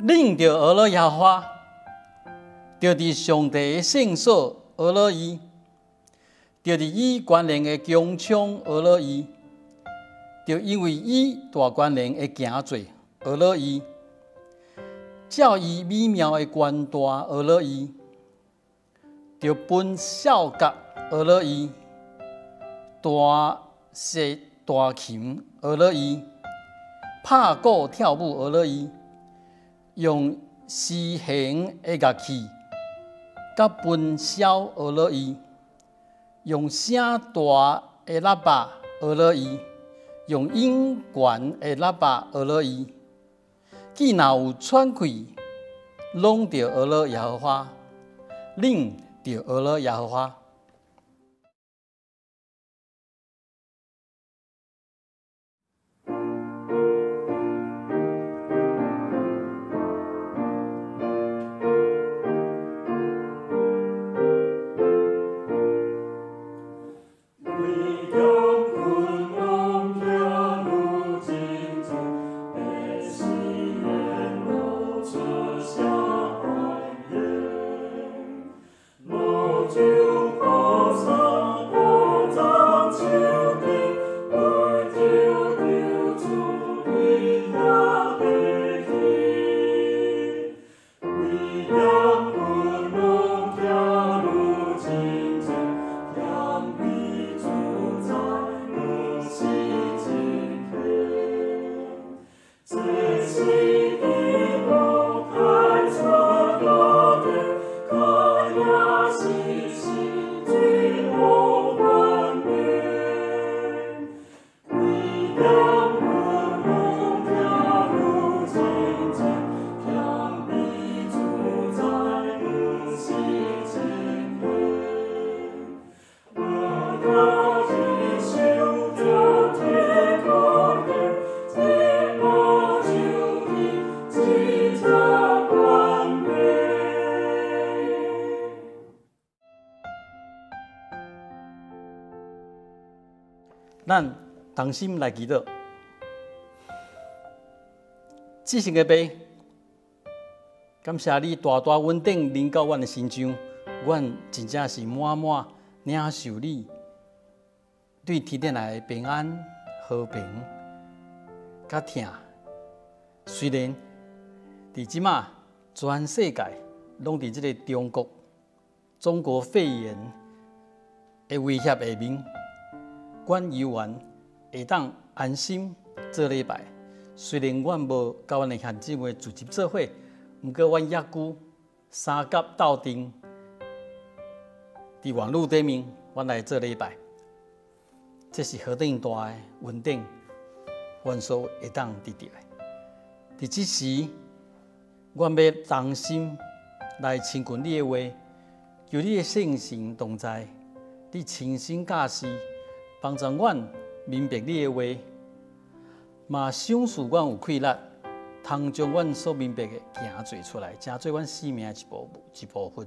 恁著学了耶和华，著佇上帝的聖所學了伊，著佇伊權能的穹蒼學了伊，著因為伊大權能的行做學了伊，照伊美妙的權大學了伊，著分簫角學了伊，彈瑟彈琴學了伊，拍鼓跳舞學了伊，用絲弦的樂器佮分簫學了伊，用聲大的喇叭學了伊，用音懸的喇叭學了伊。既若有喘氣，攏著學了耶和華，恁著學了耶和華。咱同心來祈禱，至聖的父，感謝你大大恩典臨到阮的身上，阮真正是滿滿領受你對天頂來的平安、和平、佮疼。雖然佇這馬全世界攏佇這個中國、中國肺炎的威脅下面，阮猶原會當安心做禮拜。雖然阮無佮阮的兄弟姊妹聚集做伙，毋過阮猶閣三甲鬥陣，佇網路頂面，阮來做禮拜。這是何等大的恩典，阮所會當得著的。佇這時，阮欲同心來親近你的話，求你的聖神同在，你親身教示，幫助阮明白你的話，嘛賞賜阮有氣力，通將阮所明白的行做出來，成做阮生命的一部分。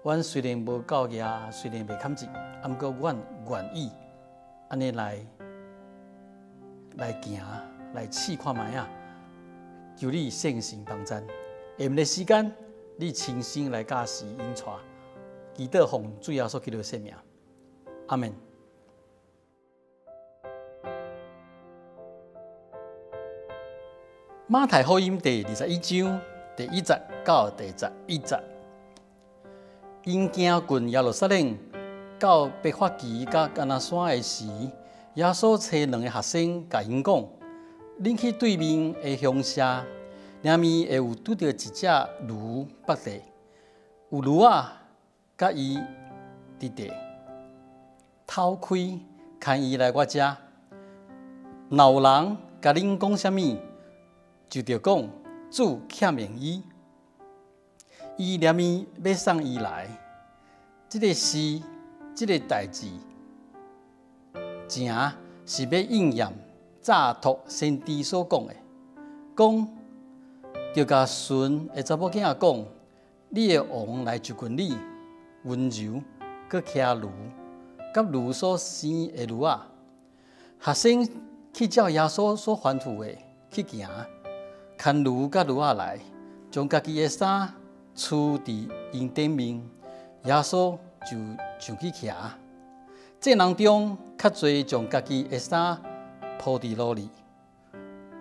阮雖然無夠額，雖然袂堪濟，毋過阮願意按呢來來行，來試看覓仔。求你聖神幫贊，下面的時間，你親身來教示引帶，祈禱奉主耶穌基督的聖名，阿們。馬太福音第二十一章第一節到第十一節，𪜶行近耶路撒冷，到伯法其佮橄欖山的時，耶穌差兩个學生共𪜶講：恁去對面的鄉舍，迎面會有拄著一隻驢縛地，有驢仔佮伊佇地，透開牽伊來我遮。若有人共恁講啥物，就著講主欠用伊，伊連面欲送伊來。這个事，這个代誌，正是欲應驗早託先知所講的，講著共順的查某囝講，你的王來就近你，溫柔，閣騎驢，佮驢所生的驢仔。學生去照耶穌所吩咐的去行，牽驢佮驢仔來，將家己的衫鋪佇𪜶頂面，耶穌就上去騎。眾人中較濟將家己的衫鋪佇路裡，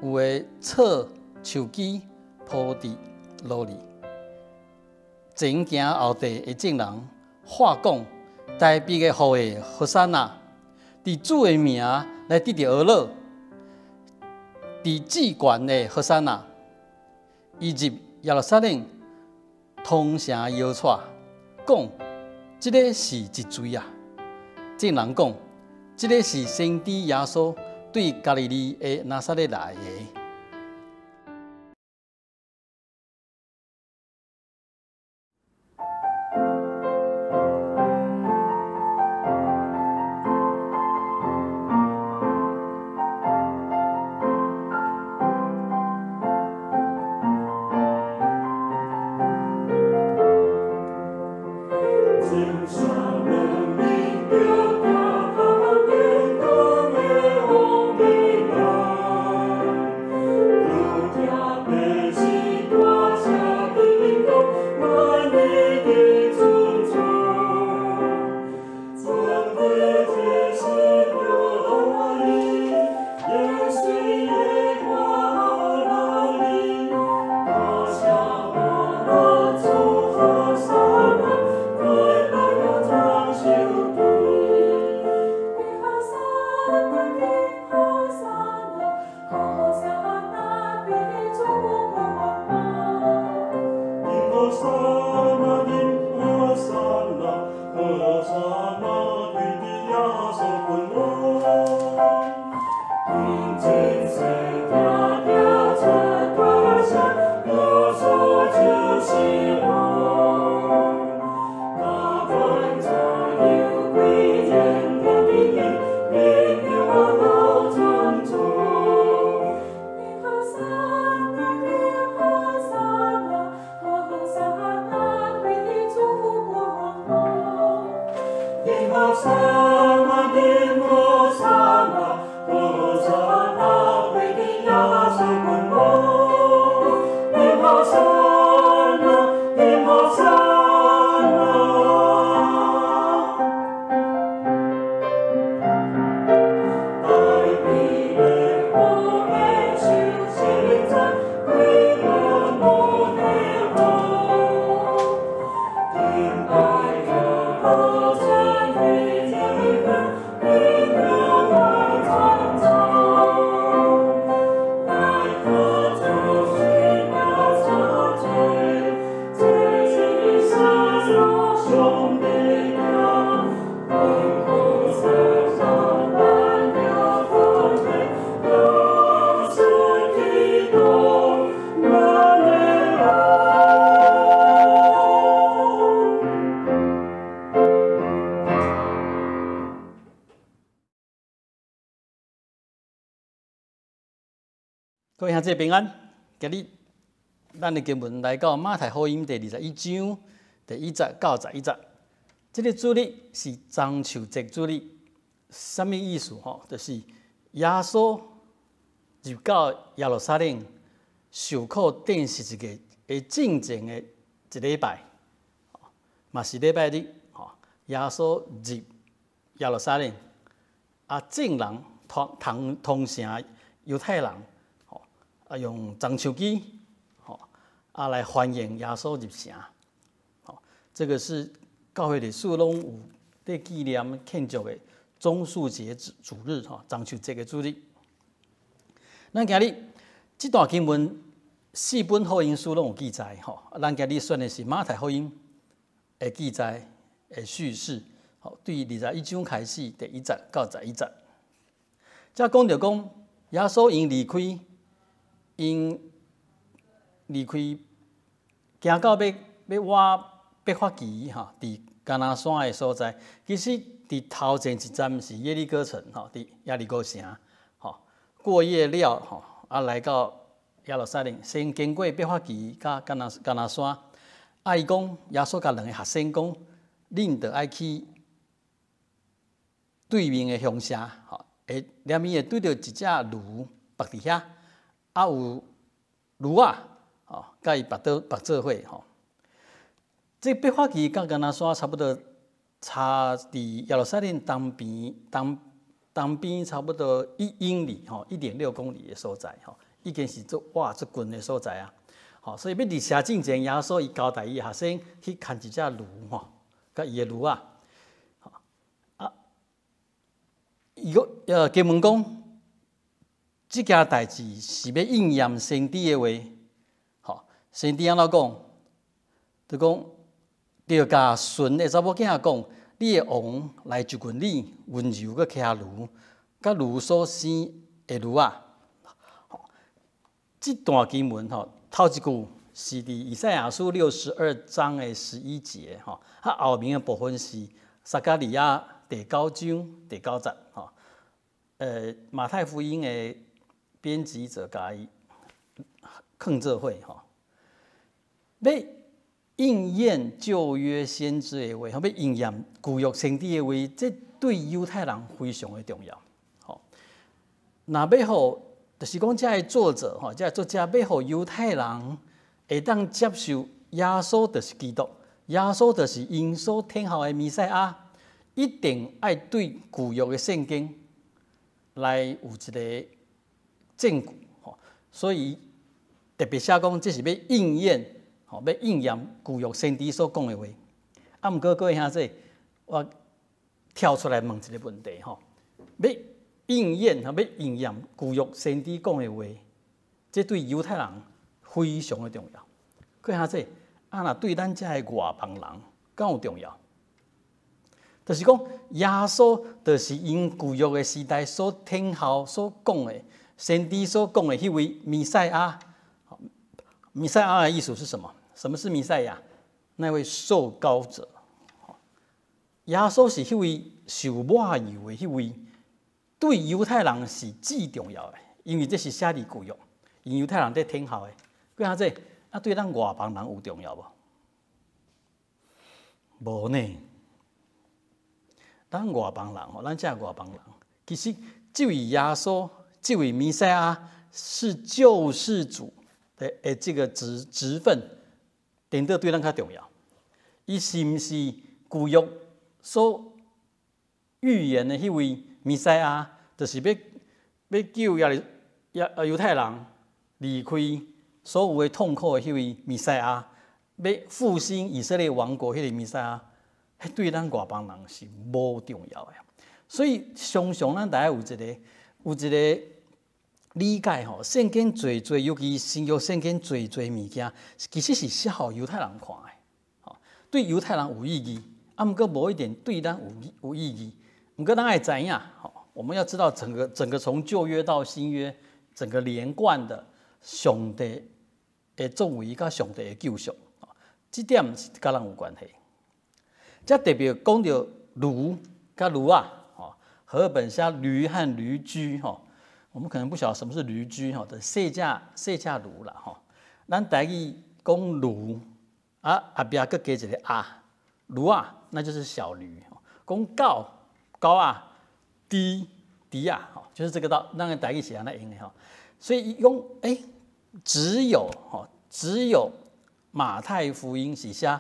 有的扯樹枝鋪佇路裡。前行後綴的眾人喊講：大衛的後裔和散那，佇主的名來得著呵咾，佇至懸的和散那。伊入耶路撒冷，通聲搖掣，講：這个是一罪啊！眾人講：這个是先知耶穌對加利利的拿撒勒來的。各位兄弟平安，今日咱的經文來到馬太福音第21章第一節到11節。這个主日是棕樹節主日，啥物意思？吼，就是耶穌入到耶路撒冷受苦釘十字架的進前的一禮拜，嘛是禮拜日。吼，耶穌入耶路撒冷，啊，眾人同同通城猶太人。啊，用棕樹枝，吼，啊來歡迎耶穌入城，吼，這个是教會歷史攏有佇紀念慶祝的棕樹節主日，吼，棕樹節的主日。咱今日這段經文四本福音書攏有記載，吼，咱今日選的是馬太福音的記載的敘事，吼，對21章開始第一節到11節。這講著講耶穌𪜶離開。𪜶離開，行到欲欲倚伯法其吼，佇橄欖山的所在。其實佇頭前一站是耶利哥城吼，佇耶利哥城吼。過夜了吼，啊來到耶路撒冷，先經過伯法其佮橄欖橄欖山。啊，伊講耶穌共兩个學生講，恁著愛去對面的鄉社吼，會連伊會拄著一隻驢縛佇遐。啊，有驢仔，吼，佮伊縛倒縛做伙吼。這伯法其佮橄欖山差不多差佇耶路撒冷東邊東東邊差不多1英里吼，1.6公里的所在吼，已經是足哇足近的所在啊。吼，所以欲入城進前，耶穌伊交代伊學生去牽一隻驢吼，佮伊的驢仔。啊，伊閣經文講，這件代誌是欲應驗先知的話，吼，先知按怎講？就講著共順的查某囝講，你的王來就近你，溫柔閣騎驢，佮驢所生的驢仔。這段經文吼，頭一句是佇以賽亞書62章的11節吼，啊後面的部分是撒迦利亞第九章第九節吼。馬太福音的編輯者共伊囥做伙吼，欲應驗舊約先知的話，欲應驗舊約先知的話，這對猶太人非常的重要。吼，若欲予，就是講，這个作者吼，這个作者欲予猶太人會當接受耶穌就是基督，耶穌就是𪜶所等候的彌賽亞，一定愛對舊約的聖經來有一个證據吼。所以特別寫講，這是欲應驗吼，欲應驗舊約先知所講的話。啊，毋過各位兄弟，我跳出來問一个問題吼，欲應驗吼，欲應驗舊約先知講的話，這對猶太人非常的重要。各位兄弟，啊，若對咱這个外邦人，敢有重要？就是講，耶穌就是𪜶舊約的時代所等候、所講的先知所講的彼位彌賽亞。彌賽亞的意思是什麼？什麼是彌賽亞？那位受膏者。耶穌是彼位受抹油的彼位，對猶太人是至重要的，因為這是寫佇舊約，𪜶猶太人佇等候的。各位兄弟，啊，對咱外邦人有重要無？無呢。咱外邦人吼，咱這外邦人，其實這位耶穌，這位彌賽亞是救世主的這個職分，顛倒對咱較重要。伊是毋是舊約所預言的彼位彌賽亞，就是欲救耶耶猶太人離開所有的痛苦的彼位彌賽亞，欲復興以色列王國彼个彌賽亞，彼對咱外邦人是無重要的。所以常常咱大家有一個理解吼，聖經濟濟，尤其新約聖經濟濟物件，其實是寫予猶太人看的，吼，對猶太人有意義，啊，毋過無一定對咱有意義。毋過咱愛知影，吼，我們要知道整個從舊約到新約，整個連貫的上帝的作為佮上帝的救贖，這點是佮咱有關係。這特別講著驢佮驢仔，吼，和合本寫驢和驢駒，吼，我們可能不曉得什麼是驢駒，吼，就是細隻細隻驢啦，吼。咱台語講驢，啊，後壁閣加一個仔，驢仔，那就是小驢。講狗狗仔，豬豬仔，吼，就是這個道，咱的台語是按呢用的吼。所以伊講，只有吼，只有馬太福音是寫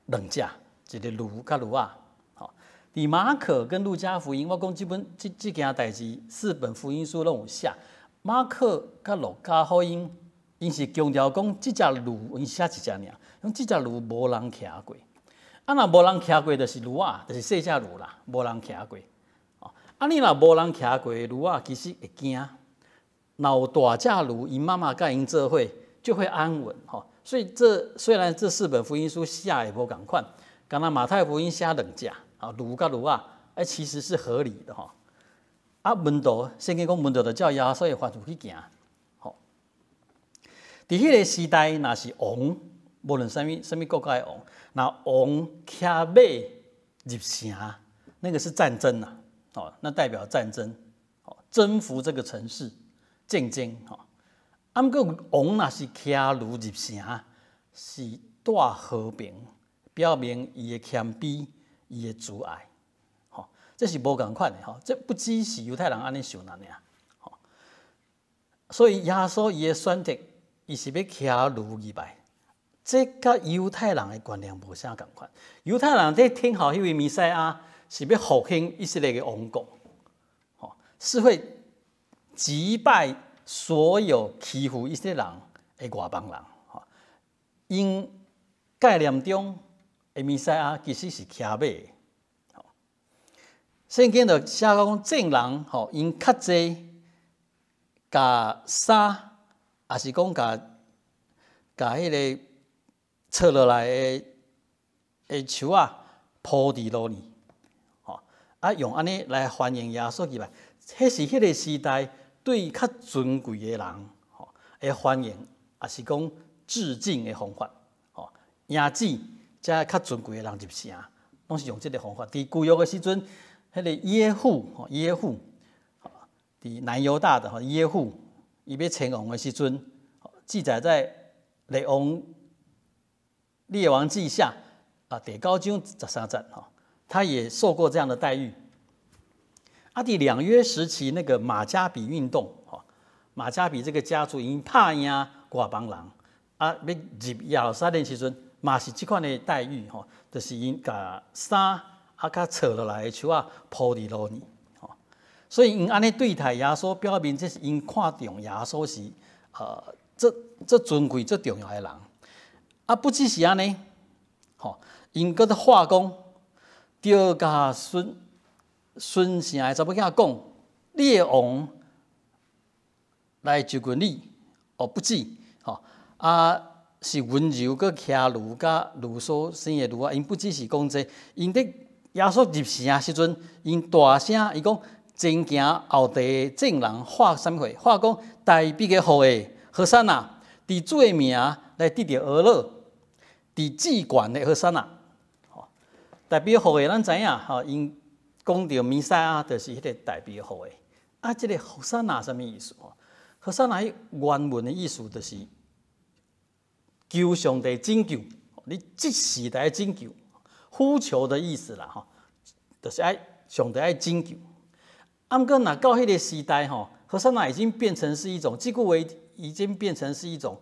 兩隻，一个驢佮驢仔，吼。佇馬可跟路加福音，我講這本這件代誌，四本福音書攏有寫。馬可佮路加福音，𪜶是強調講，這隻驢，𪜶寫一隻爾，講這隻驢無人騎過。啊，若無人騎過，就是驢仔，就是細隻驢啦，無人騎過。啊，你若無人騎過的驢仔，其實會驚。若有大隻驢，𪜶媽媽佮𪜶做伙，就會安穩吼。所以這雖然這四本福音書寫的無仝款，敢若馬太福音寫兩隻，啊，驢佮驢仔，哎，其實是合理的吼。啊，門徒聖經講門徒就照耶穌的吩咐去行，吼。佇彼个時代，若是王，無論啥物啥物國家的王，若王騎馬入城，那個是戰爭呐，哦，那代表戰爭，哦，征服這個城市，戰爭，吼。啊，毋過王若是騎驢入城，是帶和平，表明伊的謙卑，伊的慈愛，吼，這是無仝款的吼，這不只是猶太人按呢想爾，吼。所以耶穌伊的選擇，伊是欲騎驢入來，這佮猶太人的觀念無啥仝款。猶太人佇等候彼位彌賽亞是欲復興以色列的王國，吼，是會擊敗所有欺負以色列人的外邦人。吼，𪜶概念中的彌賽亞其實是騎馬的。聖經就寫講，眾人吼，𪜶較濟共衫，抑是講共彼个切落來的樹仔鋪佇路呢，吼，啊用按呢來歡迎耶穌入來，彼是彼个時代對較尊貴的人吼的歡迎，抑是講致敬的方法，吼，迎接遮較尊貴的人入城，攏是用這个方法。佇舊約的時陣，彼个耶戶，吼耶戶，佇南猶大的吼耶戶，伊欲稱王的時陣，記載在列王紀下啊第九章13節吼，他也受過這樣的待遇。啊，佇兩約時期那個馬加比運動，吼，馬加比這個家族𪜶拍贏外邦人，啊，欲入耶路撒冷時陣，嘛是這款的待遇，吼，就是𪜶共衫啊，共切落來的樹仔鋪佇路呢，吼，所以𪜶按呢對待耶穌，表明這是𪜶看重耶穌是這尊貴、這重要的人。啊，不只是按呢，吼，𪜶閣喊講，著共孫孫城的查某囝講，你的王來就近你，哦，不止，吼，啊，是溫柔閣騎驢佮驢所生的驢仔，𪜶不只是講這個，𪜶佇耶穌入城時陣，𪜶大聲伊講前行後地眾人喊啥物話？喊講大衛的後裔和散那，佇主的名來得著呵樂，佇至懸的和散那。吼，大衛後裔咱知影，吼，𪜶講著彌賽亞就是彼個大衛後裔。啊，這個和散那啥物意思？和散那原文的意思就是求上帝拯救，你這時代拯救，呼求的意思啦，吼，就是愛上帝愛拯救。啊，毋過若到彼個時代，吼，和散那已經變成是一種，這句話已經變成是一種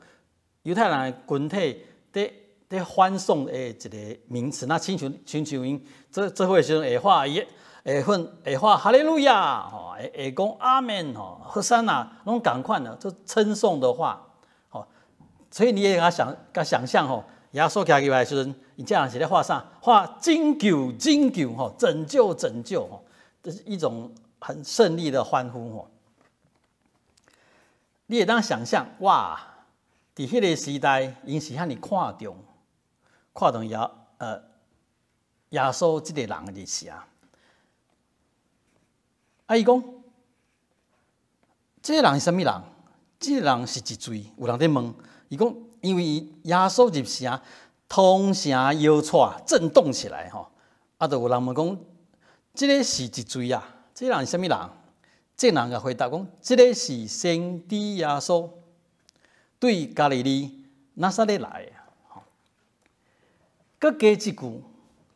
猶太人的群體佇佇歡頌的一個名詞。那親像𪜶做伙時陣會喊伊，會喊會喊哈利路亞，吼，會會講阿門，吼，和散那攏仝款的，這稱頌的話，吼，所以你會共想共想象吼，耶穌徛入來時陣，𪜶遮人是咧喊啥？喊拯救拯救，吼，拯救拯救，吼，這是一種很勝利的歡呼，吼。你會當想象，哇，佇彼個時代，𪜶是遐爾看重，看重耶穌這個人的入城。啊，伊講，這個人是啥物人？這個人是一罪，有人佇問，伊講，因為耶穌入城，通城搖掣，震動起來，吼。啊，就有人問講，這個是一罪啊？這個人是啥物人？眾人共回答講，這個是先知耶穌，對加利利拿撒勒來的。閣加一句，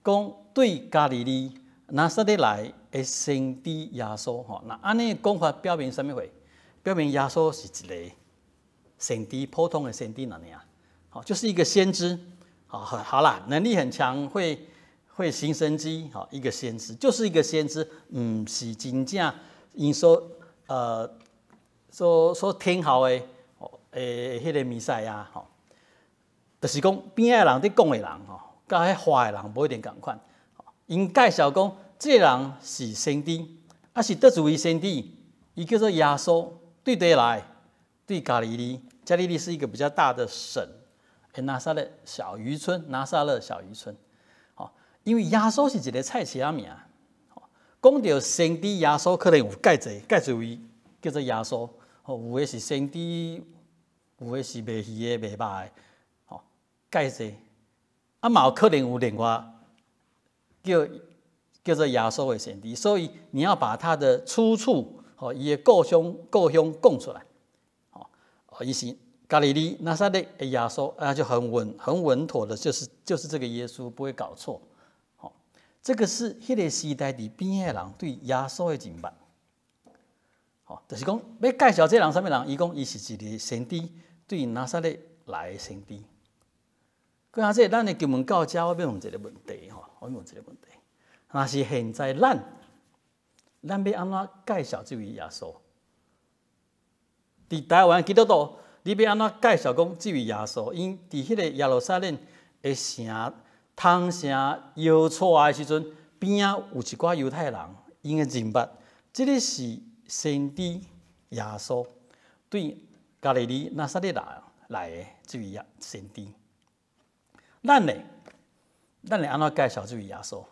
講對加利利拿撒勒來的先知耶穌。吼，那按呢講法表明啥物話？表明耶穌是一個先知，普通的先知爾爾，吼，就是一個先知。好，好啦，能力很強，會行神蹟，吼，一個先知，就是一個先知，毋是真正𪜶所聽候的，彼個彌賽亞，吼，就是講邊仔人佇講的人，吼，佮彼喊的人無一定仝款。𪜶介紹講，這個人是先知，啊是佗一位先知，伊叫做耶穌，對佗來？對加利利，加利利是一個比較大的省，拿撒勒小漁村，拿撒勒小漁村，吼，因為耶穌是一個菜市仔名，講著先知耶穌，可能有蓋濟蓋濟位叫做耶穌，吼，有的是先知，有的是賣魚的、賣肉的，吼，蓋濟，啊嘛有可能有另外叫做耶穌的先知，所以你要把他的出處，吼，伊的故鄉講出來，吼，伊是加利利拿撒勒的耶穌，啊就很穩妥的，就是這個耶穌，不會搞錯，吼，這個是彼個時代佇邊仔的人對耶穌的認捌，吼，就是講欲介紹這個人啥物人，伊講伊是一個先知，對拿撒勒來的先知。閣下這咱的經文到遮，我欲問一个問題吼，我欲問一个問題。若是現在咱，咱欲按怎介紹這位耶穌？佇台灣基督徒，你欲按怎介紹講這位耶穌？𪜶佇彼个耶路撒冷的城，通城搖出來的時陣，邊仔有一寡猶太人，𪜶會認捌，這个是先知耶穌對加利利拿撒勒來來的這位耶先知。咱呢？咱會按怎介紹這位耶穌？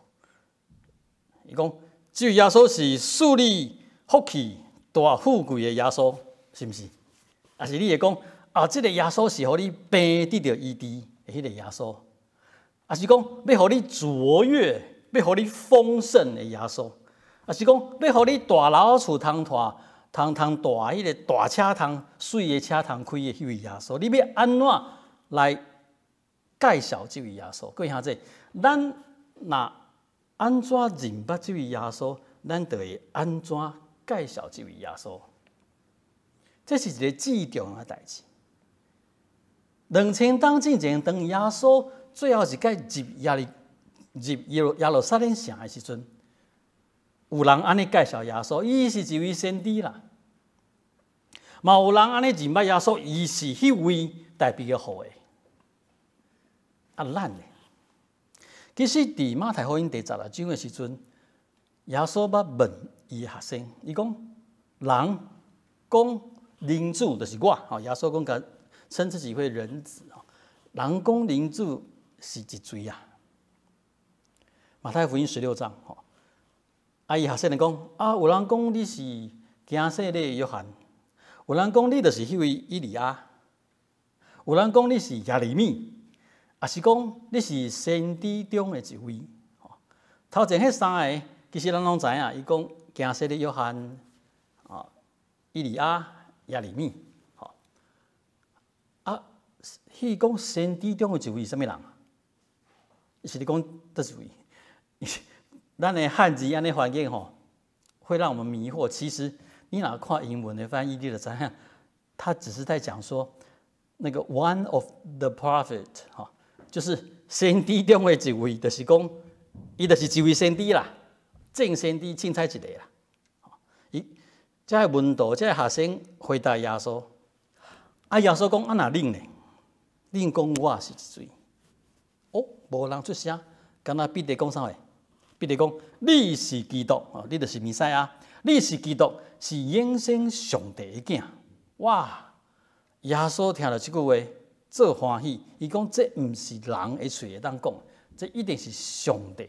伊講，這位耶穌是賜你福氣、大富貴的耶穌，是毋是？抑是你會講啊？這个耶穌是予你病得著醫治的彼个耶穌，抑是講欲予你卓越、欲予你豐盛的耶穌，抑是講欲予你大樓厝通大、通通大彼个大車通、媠的車通開的彼位耶穌？你欲按怎來介紹這位耶穌？各位兄弟，咱若按怎認捌這位耶穌，咱就會按怎介紹這位耶穌。這是一个至重要的代誌。2000冬進前，當耶穌最後一擺入耶利入耶路耶路撒冷城的時陣，有人按呢介紹耶穌，伊是一位先知啦。嘛有人按呢認捌耶穌，伊是彼位大衛的後裔。啊，咱呢？其實佇馬太福音第16章的時陣，耶穌捌問伊的學生，伊講：人講人子就是我，吼！耶穌講共稱自己為人子，人講人子是一誰啊？馬太福音16章，吼！啊，伊學生就講：啊，有人講你是驚洗禮約翰，有人講你就是彼位以利亞，有人講你是耶利米，抑是講你是先知中的一位。頭前彼三个，其實咱攏知影，伊講驚洗禮約翰，啊，以利亞、耶利米，吼。啊，彼講先知中的一位是啥物人？是咧講佗一位？咱的漢字按呢翻譯吼，會讓我們迷惑。其實你若看英文的翻譯，你就知影，他只是在講說那個 one of the prophet，哈，就是先知中的一位，就是講伊就是一位先知啦，眾先知凊彩一个啦。伊這个門徒，這个學生回答耶穌，啊，耶穌講啊，若恁呢？恁講我是誰？哦，無人出聲，敢若彼得講啥話？彼得講你是基督，哦，你就是彌賽亞，你是基督，是永生上帝的囝。哇！耶穌聽著這句話，足歡喜。伊講這毋是人的喙會當講，這一定是上帝，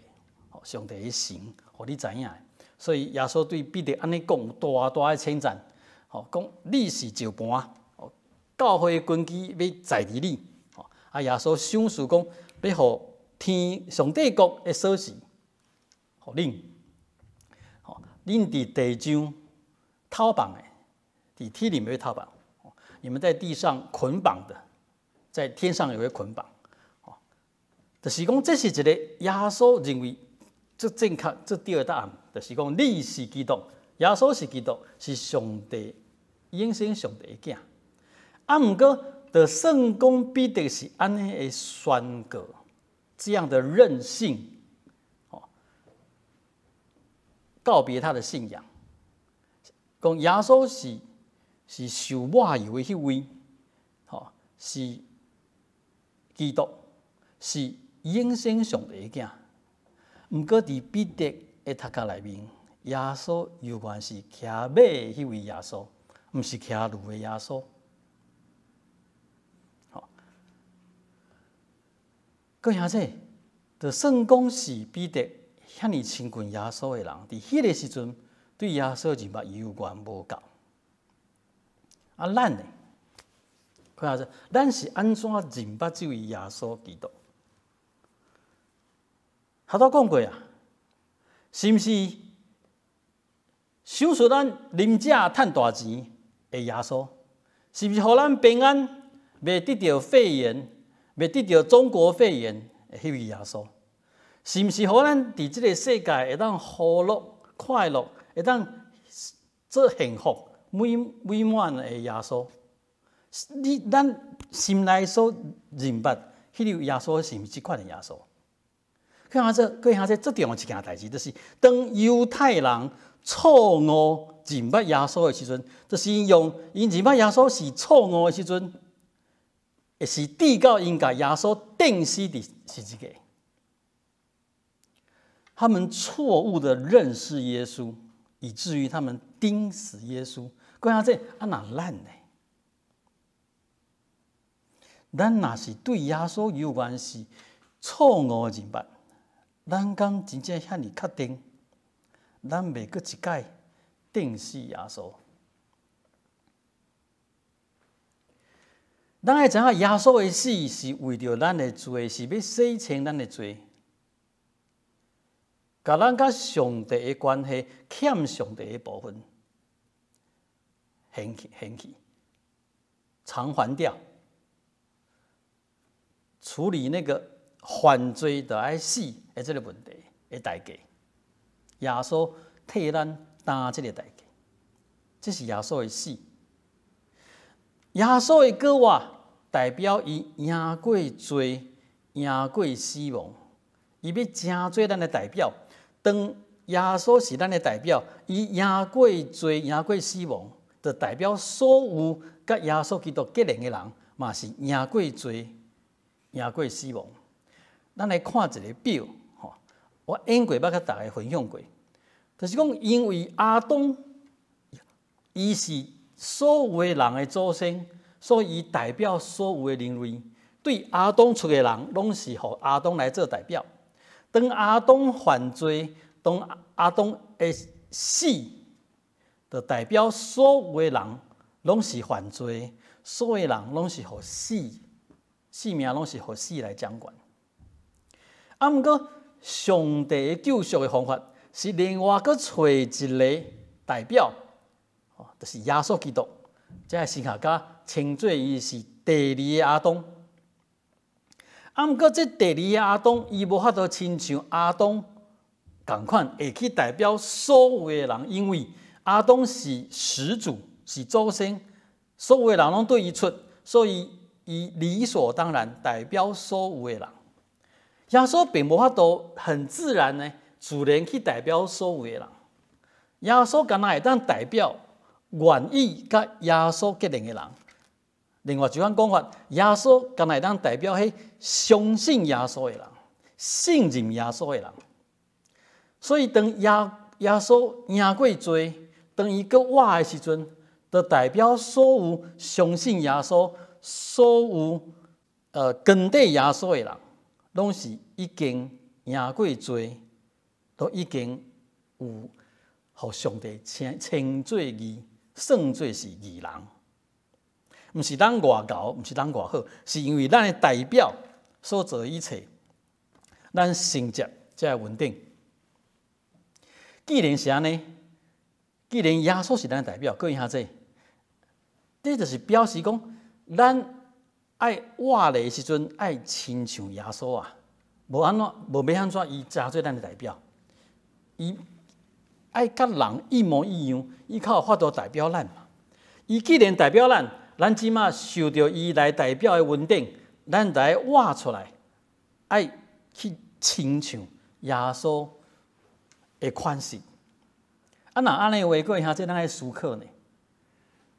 上帝的神，予你知影的。所以耶穌對彼得按呢講，大大的稱讚，吼，講你是石盤，教會的根基欲在佇你。啊，耶穌賞賜講，欲予天上帝國的鎖匙，予恁，吼，恁佇地上透綁的，佇天裡面會透綁。你們在地上捆綁的，在天上也會捆綁。就是講，這是一个耶穌認為最正確、最對的答案，就是講你是基督，耶穌是基督，是上帝永生上帝的囝。啊，毋過，就算講彼得是按呢的宣告，這樣的任性，告別他的信仰，講耶穌是受抹油的彼位，吼，是基督，是永生上帝的囝。毋過佇彼得的頭殼內面，耶穌猶原是騎馬的彼位耶穌，毋是騎驢的耶穌。吼，閣兄弟，就算講是彼得遐爾親近耶穌的人，佇彼个時陣對耶穌認捌猶原無夠。啊，咱呢？看下咱是按怎認捌這位耶穌基督？頭拄講過啊，是毋是賞賜咱啉食趁大錢的耶穌？是毋是予咱平安，袂得著肺炎，袂得著中國肺炎的彼位耶穌？是毋是予咱佇這个世界會當歡樂快樂，會當做幸福美美滿的耶穌？你咱心內所認捌，彼个耶穌是毋是這款的耶穌？看下這，閣下這最重要一件代誌，就是當猶太人錯誤認捌耶穌的時陣，就是用𪜶認捌耶穌是錯誤的時陣，會是直到𪜶共耶穌釘死佇十字架。他們錯誤的認識耶穌，以至於他們釘死耶穌。閣下這啊若咱呢？咱若是對耶穌有關係錯誤的認捌，咱敢真正遐爾確定？咱袂閣一擺釘死耶穌？咱愛知影耶穌的死是為著咱的罪，是欲洗清咱的罪，共咱佮上帝的關係欠上帝的部分還去還去償還掉，處理那個犯罪就愛死的這个問題的代價。耶穌替咱擔這个代價，這是耶穌的死。耶穌的復活代表伊贏過罪，贏過死亡，伊欲成做咱的代表。當耶穌是咱的代表，伊贏過罪，贏過死亡，就代表所有佮耶穌基督結連的人，嘛是贏過罪，贏過死亡。咱來看一个表，吼，我演過捌佮大家分享過，就是講因為亞當，伊是所有的人的祖先，所以伊代表所有的人類。對亞當出的人，攏是予亞當來做代表。當亞當犯罪，當亞當的死，就代表所有的人攏是犯罪，所有的人攏是予死，性命攏是予死來掌管。啊，毋過上帝的救贖的方法是另外閣揣一个代表，就是耶穌基督。這个神學家稱做伊是第二个亞當。啊，毋過這第二個亞當，伊無法度親像亞當仝款，會去代表所有的人，因為亞當是始祖，是祖先，所有的人攏對伊出，所以伊理所當然代表所有的人。耶穌並無法度很自然呢，自然去代表所有的人。耶穌敢若會當代表願意佮耶穌結連的人。另外一款講法，耶穌敢若會當代表彼相信耶穌的人、信任耶穌的人。所以當耶穌贏過罪，當伊閣活的時陣，就代表所有相信耶穌、所有跟綴耶穌的人，攏是已經贏過罪，都已經有予上帝稱做義，算做是義人。毋是咱偌𠢕，毋是咱偌好，是因為咱的代表所做的一切，咱承接這个恩典。既然是按呢，既然耶穌是咱的代表，各位兄弟，這就是表示講，咱愛活的時陣愛親像耶穌啊，無按怎，無欲按怎，伊成做咱的代表，伊愛佮人一模一樣，伊較有法度代表咱嘛。伊既然代表咱，咱這馬受著伊來代表的恩典，咱來活出來，愛去親像耶穌的款式。啊，若按呢話，各位兄弟，咱愛思考呢。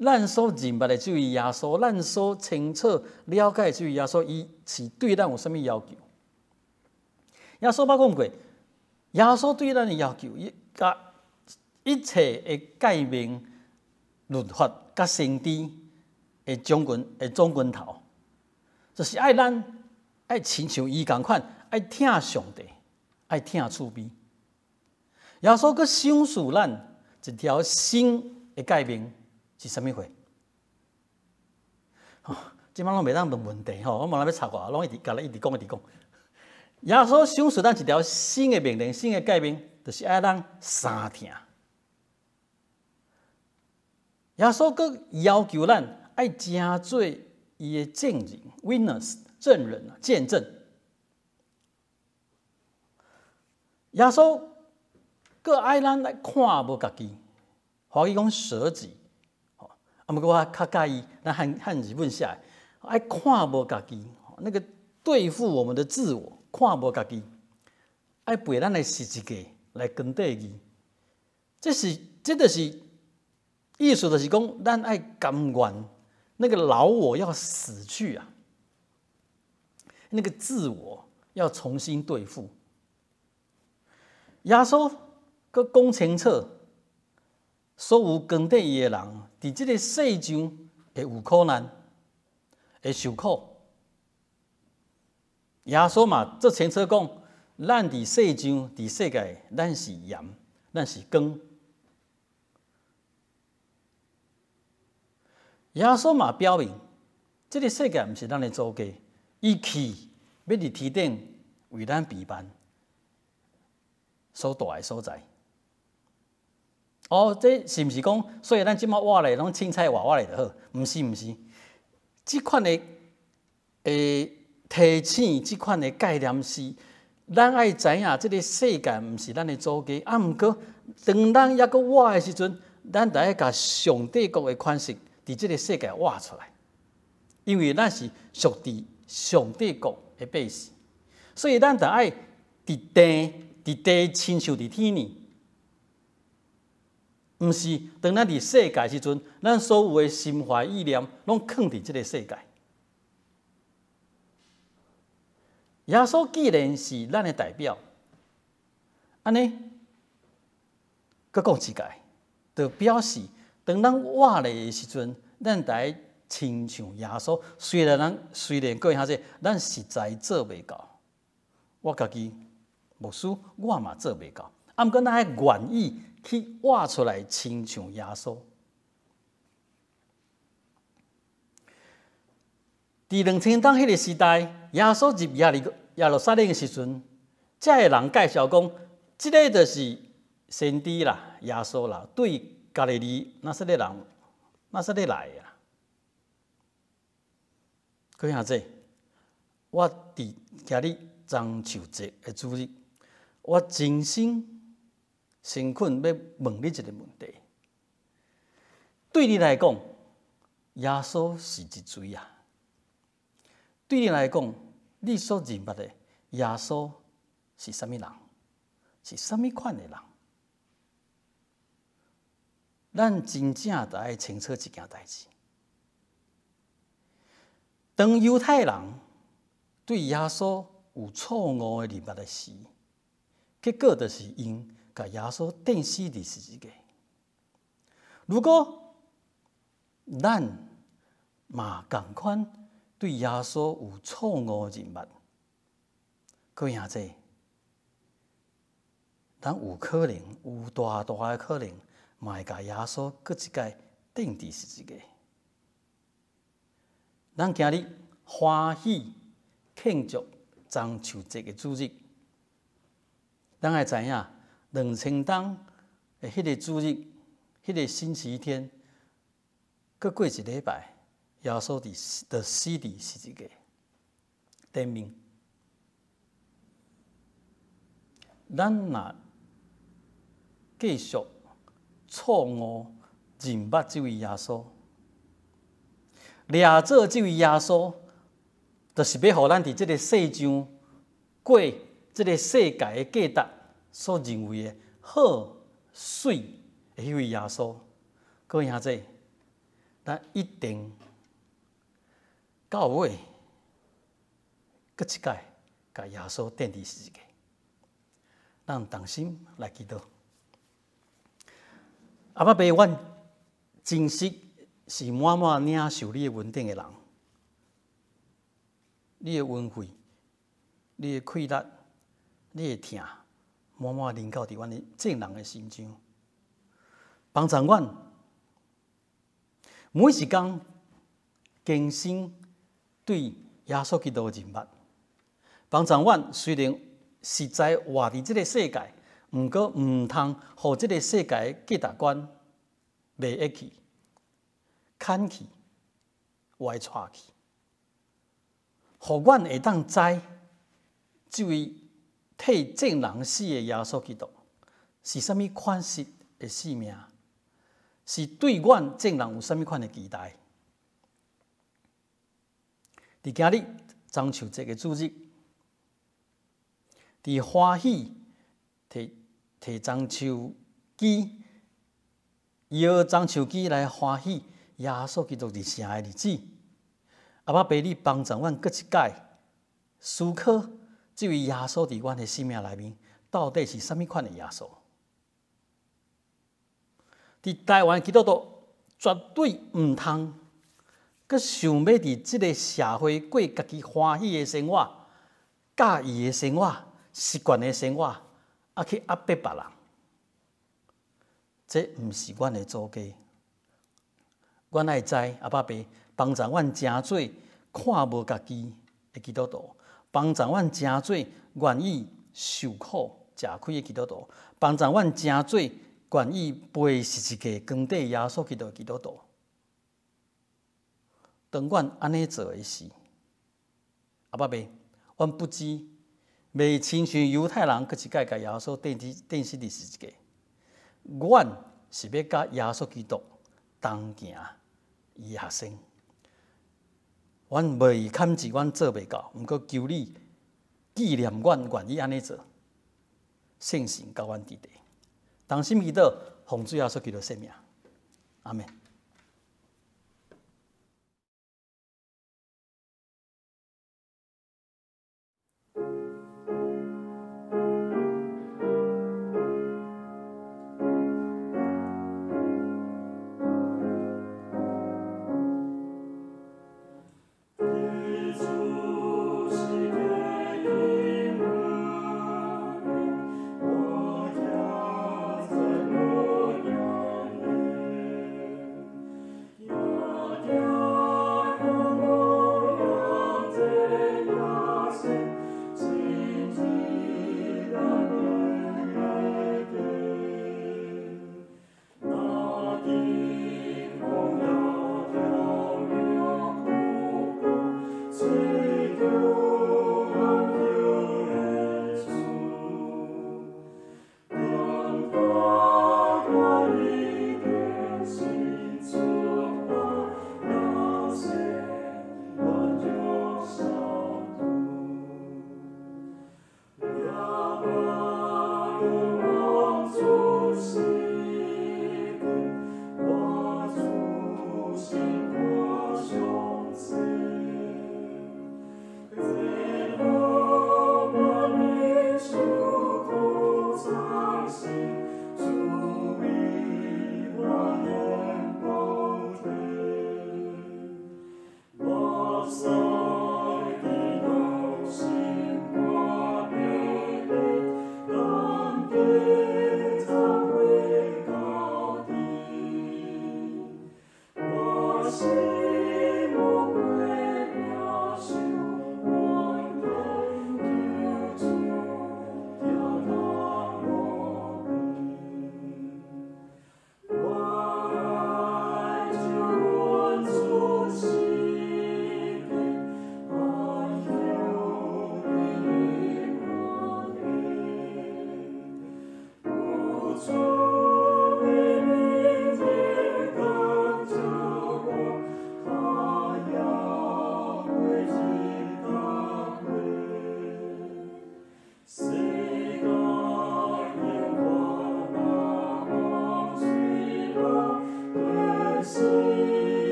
咱所認捌的這位耶穌，咱所清楚了解的這位耶穌，伊是對咱有啥物要求？耶穌捌講過，耶穌對咱的要求，伊共一切的誡命、律法、佮先知的總根的總根頭，就是愛咱愛親像伊仝款，愛疼上帝，愛疼厝邊。耶穌閣賞賜咱一條新的誡命是啥物貨？吼，這擺攏袂當問問題吼，我無人欲插我，攏一直共你一直講一直講。耶穌賞賜咱一條新的命令、新的誡命，就是愛咱相疼。耶穌閣要求咱愛成做伊的證人（witness）證人啊，見證。耶穌閣愛咱來看無家己，華語講捨己，啊，毋過我較佮意咱漢漢字本寫的，愛看無家己，那個對付我們的自我，看無家己，愛背咱的十字架來跟綴伊。這是，這就是意思，就是講咱愛甘願那個老我要死去啊，那個自我要重新對付。耶穌閣講清楚，所有跟綴伊的人，佇這個世上會有苦難，會受苦。耶穌嘛，足清楚講，咱佇世上，佇世界，咱是鹽，咱是光。耶穌嘛表明，這個世界毋是咱的祖家，伊去欲佇天頂為咱備辦所蹛的所在。哦，這是毋是講，所以咱這擺活咧攏凊彩活活咧就好？毋是，毋是，這款的提醒，這款的概念是，咱愛知影，這個世界毋是咱的祖家。啊，毋過當咱猶閣活的時陣，咱就愛共上帝國的款式佇這個世界活出來，因為咱是屬佇上帝國的百姓，所以咱就愛佇地佇地親像佇天呢。毋是當咱佇世界時陣，咱所有的心懷意念攏囥佇這個世界。耶穌既然是咱的代表，按呢，閣講一擺，就表示當咱活咧的時陣，咱就愛親像耶穌。雖然咱雖然各位兄弟，咱實在做袂到，我家己牧師我嘛做袂到，啊，毋過咱愛願意去活出來，親像耶穌。佇2000冬彼個時代，耶穌入耶利耶路撒冷的時陣，遮的人介紹講，這个就是先知啦，耶穌啦，對加利利拿撒勒人，拿撒勒來的啦。各位兄弟，我佇今日中秋節的主日，我真心誠懇欲問你一个問題：對你來講，耶穌是一誰啊？對你來講，你所認捌的耶穌是啥物人？是啥物款的人？咱真正著愛清楚一件代誌。當猶太人對耶穌有錯誤的認捌的時，結果就是𪜶共耶穌釘死佇十字架。如果咱嘛仝款對耶穌有錯誤的認捌，各位兄弟，咱有可能有大大的可能，嘛會共耶穌閣一擺釘佇十字架。咱今日歡喜慶祝中秋節的主日，咱愛知影2000冬的彼个主日，彼个星期天，閣過一禮拜，耶穌佇就死佇十字架頂面。咱若繼續錯誤認捌這位耶穌，掠做這位耶穌，就是欲予咱佇這个世上過這个世界的價值所認為的好、媠的彼位耶穌。各位兄弟，咱一定到尾閣一擺共耶穌釘佇十字架。咱同心來祈禱。阿爸父，阮真實是滿滿領受你的恩典的人，你的恩惠、你的氣力、你的疼，滿滿臨到佇阮的眾人的身上，幫助阮每一工更新對耶穌基督的認捌，幫助阮雖然實在活佇這个世界，毋過毋通予這个世界的價值觀迷惑去、牽去、歪帶去，予阮會當知這位替眾人死的耶穌基督是啥物款式的生命，是對阮眾人有啥物款的期待？佇今日中秋節的主日，佇歡喜提提棕樹枝，搖棕樹枝來歡喜耶穌基督入城的日子。阿爸父你幫助阮閣一擺思考，這位耶穌佇阮的生命內面，到底是啥物款的耶穌？佇台灣基督徒絕對毋通閣想欲佇這个社會過家己歡喜的生活、佮意的生活、習慣的生活，啊去壓迫別人。這毋是阮的祖家。阮愛知阿爸父幫助阮成做看無家己的基督徒，幫助阮成做願意受苦、食虧的基督徒，幫助阮成做願意背十字架、扛底耶穌基督的基督徒。當阮按呢做的時，阿爸父，阮不止袂親像猶太人閣一擺共耶穌釘死釘死佇十字架，阮是欲佮耶穌基督同行伊的學生。阮袂堪治，阮做袂到，毋過求你紀念阮願意按呢做，聖神佮阮佇咧，同心祈禱，奉主耶穌基督聖名，阿們。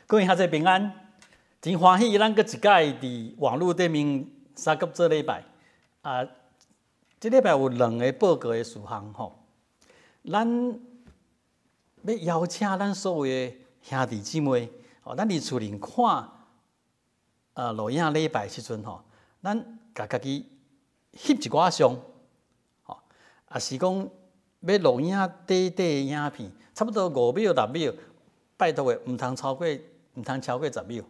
各位兄弟平安，真歡喜咱閣一擺佇網路頂面相佮做禮拜。啊，這禮拜有兩个報告的事項吼。咱欲邀請咱所有的兄弟姊妹，吼，咱佇厝裡看錄影禮拜時陣吼，咱共家己翕一寡相，吼，抑是講欲錄影短短的影片，差不多5秒6秒，拜託的，毋通超過10秒，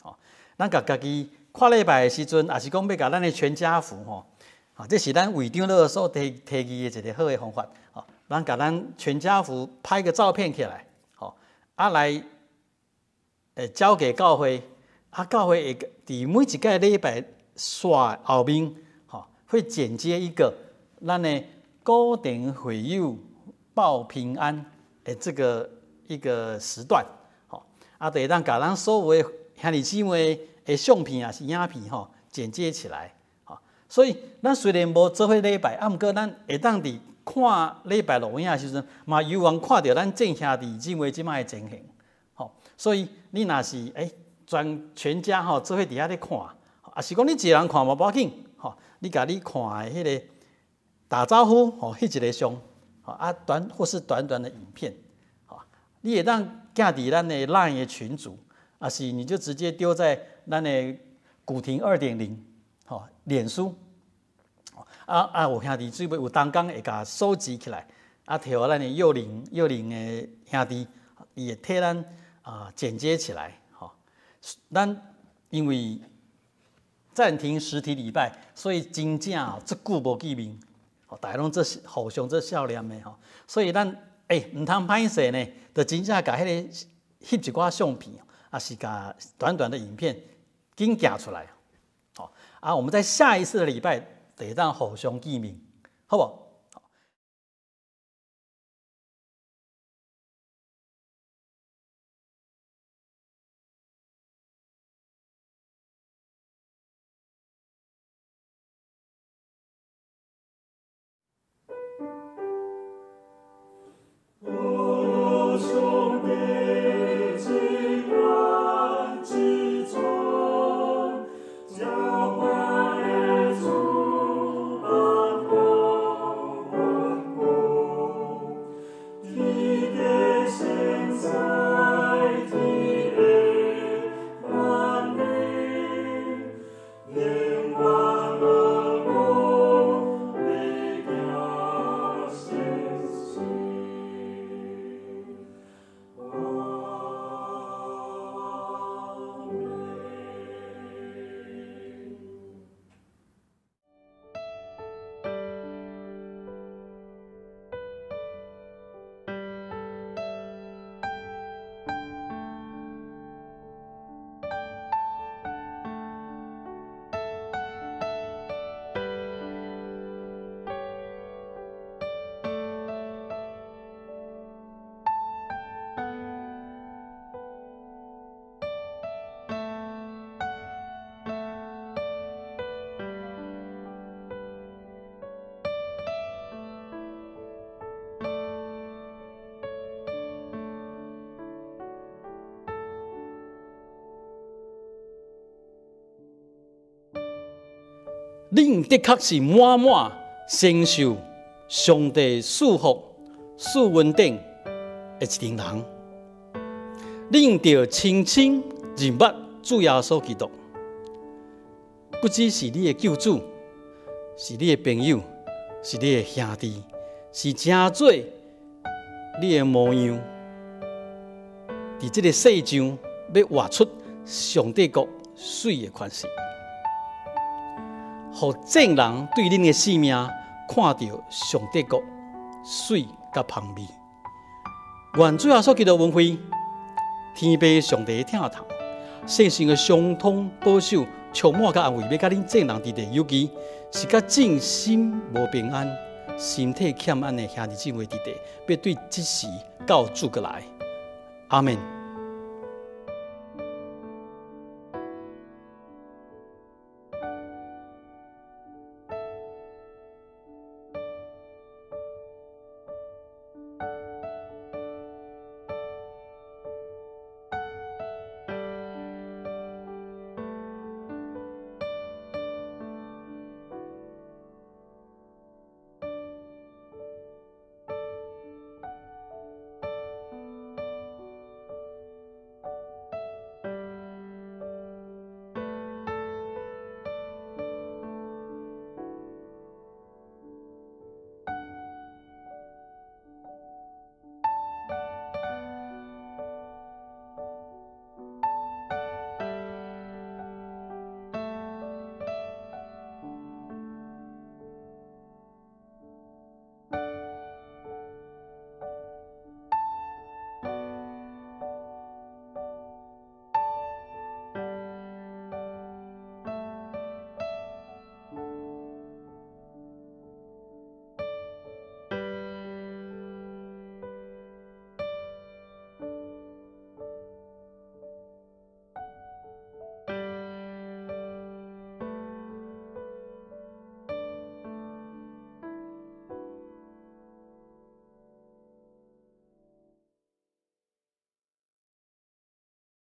吼，咱共家己看禮拜的時陣，也是講欲共咱的全家福吼，啊，這是咱會長老所提提議的一个好的方法，吼，咱共咱全家福拍個照片起來，吼，啊來，交給教會，啊教會會佇每一個禮拜煞後面，吼，會剪接一個咱的古亭會友報平安的這個一個時段，吼，啊，就會當共咱所有的兄弟姊妹的相片也是影片吼，剪接起來，吼，所以咱雖然無做伙禮拜，啊，毋過咱會當佇看禮拜錄影的時陣，嘛猶原看著咱眾兄弟姊妹這擺的情形，吼，所以你若是全全家吼做伙佇遐咧看，啊是講你一个人看嘛無要緊，吼，你共你看的彼个打招呼吼，彼一个相，吼啊短或是短短的影片，吼，你會當寄佇咱的 LINE 的群組，啊是你就直接丟在咱的古亭2.0，吼，臉書，啊啊有兄弟姊妹有同工會共收集起來，啊提予咱的幼齡幼齡的兄弟，伊會替咱啊剪接起來，吼，咱因為暫停實體禮拜，所以真正哦，足久無見面，吼，大家攏做互相做少年的吼，所以咱毋通歹勢呢，就真正共彼个翕一寡相片，啊是共短短的影片緊寄出來，好啊，我們在下一次的禮拜就會當互相見面，好無？恁的確是滿滿承受上帝賜福、賜恩典的一群人。恁著親親認捌主耶穌基督，不只是你的救主，是你的朋友，是你的兄弟，是成做你的模樣。佇這个世上，欲活出上帝國媠的款式。予眾人對恁的生命看著上帝國媠佮芳美。願主耶穌基督恩惠，天父上帝的疼痛，聖神的相通保守，充滿佮安慰，欲佮恁眾人佇咧，尤其是佮眾心無平安、身體欠安的兄弟姊妹佇咧，欲對這時到主閣來。阿們。